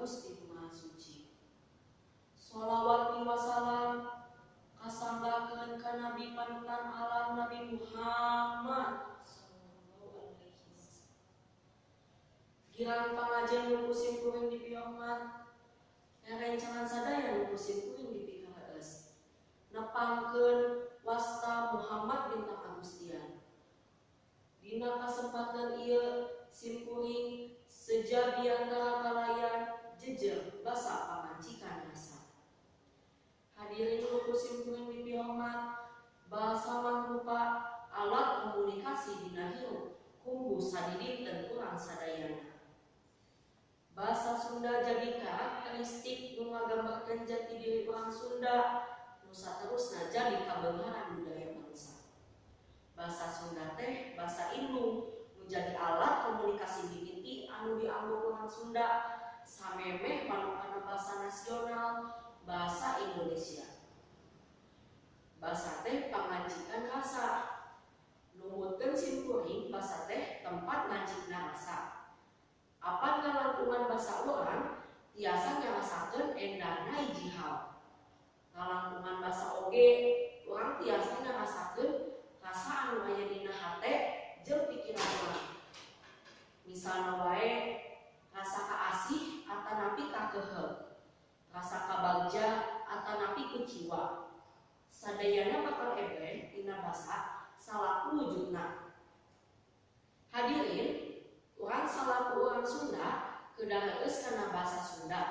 Gusti Nu Maha Suci. Sholawat miwa salam kasanggakeun ka Nabi panutan alam, Nabi Muhammad sallallahu alaihi wasallam. Girang pangajen nu ku simkuring dipihormat, rerencangan sadaya nu ku simkuring dipikareus. Nepangkeun wasta Muhammad Bintang Agustian. Dina kasempatan ieu simkuring seja biantara kalayan jejer basa pangancikan rasa. Hadirin nu ku simkuring dipihormat, bahasa mangrupa alat komunikasi dina hirup kumbu sadidinten urang sadayana. Bahasa Sunda jadi karakteristik nu ngagambarkeun jati diri urang Sunda nu saterusna jadi kabeungharan budaya bangsa. Bahasa Sunda teh basa indung nu jadi alat komunikasi mimiti anu dianggo urang Sunda samemeh panopana basa nasional, bahasa Indonesia. Basa teh pangancikan rasa. Numutkeun simkuring, basa teh tempat ngancikna rasa. Apan ngalangkungan basa urang tiasa ngarasakeun endahna hiji hal. Ngalangkungan basa oge urang tiasa ngarasakeun rasa anu aya dina hate jeung pikiran urang. Misalna wae rasa kaasih atanapi kakeuheul, rasa kabagja atanapi kuciwa. Sadayana bakal ebeh tina basa salaku wujudna. Hadirin, urang salaku urang Sunda kedah reueus kana basa Sunda.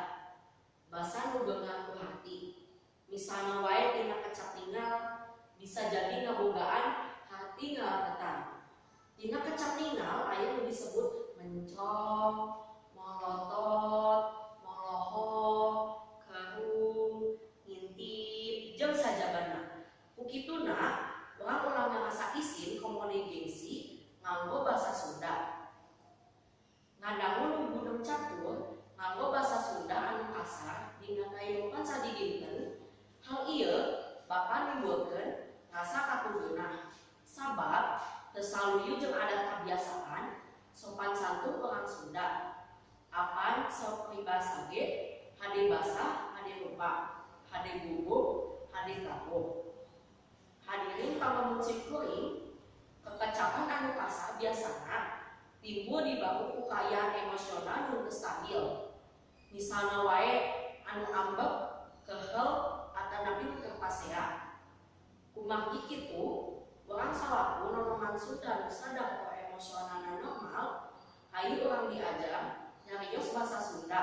Basa nu beunghar ku hati. Misalna wae tina kecap ningal bisa jadi ngabogaan hati ngalaketan. Tina kecap ningal aya nu disebut mencong, molotot, molohok, kerung, ngintip, jeung sajabana. Ku kituna urang ulah ngarasa isin komo gengsi nganggo basa Sunda. Ngadangu nu gunem catur nganggo basa Sunda anu kasar dina kahirupan sadidinten, hal ieu bakal nimbulkeun rasa katugeunah sabab teu saluyu jeung adat kabiasaan sopan santun urang Sunda. Apan saur peribahasa ge, hade basa hade rupa, hade gugup hade tabuh. Hadirin pamemut simkuring, kekecapan anu kasar biasana timbul dibaur ku kaayaan emosional nu teu stabil. Misalna wae anu ambek, keuheul, atanapi nu keur pasea. Kumargi kitu, urang salaku nonoman Sunda nu sadar bahwa emosionalna normal, hayu urang diajar nyarios basa Sunda.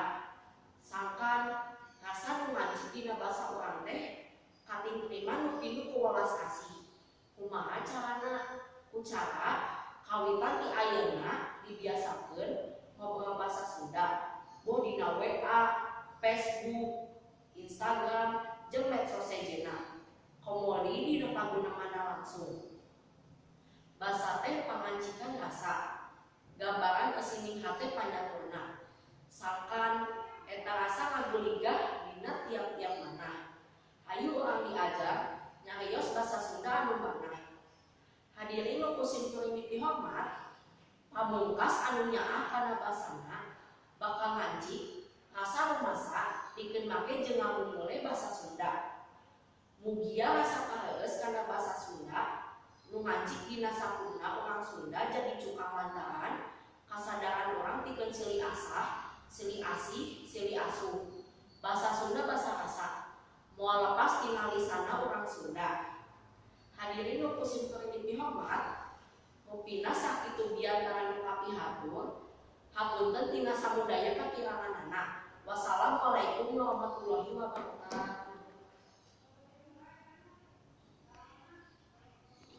Sangkan rasa nu ngancik dina basa urang teh katingkriman nu pinuh ku welas asih. Kumaha carana? Ku cara kawitan ti ayeuna dibiasakeun ngobrol basa Sunda, boh dina WA, Facebook, Instagram, jeung medsos sejenna. Komo deui dina pagunemanna langsung. Basa teh pangancikan rasa, gambaran kesining hate panyaturna. Sangkan eta rasa ngaguligah dina tiap-tiap manah. Hayu urang diajar nyarios basa Sunda anu manah. Hadirin nu ku simkuring dipihormat, pamungkas anu nyaah kana basana bakal ngancik rasa rumasa pikeun make jeung ngamumule basa Sunda. Mugia rasa kareueus kana basa Sunda nu ngancik dina sakumna urang Sunda jadi cukang lantaran kasadaran urang pikeun silih asah, silih asih, silih asuh. Basa Sunda basa rasa, moal lepas tina lisanna urang Sunda. Hadirin nu ku simkuring dipihormat, rupina sakitu biantara nu kapihatur, hapunten tina samudaya kakiranganana. Wassalamualaikum warahmatullahi wabarakatuh.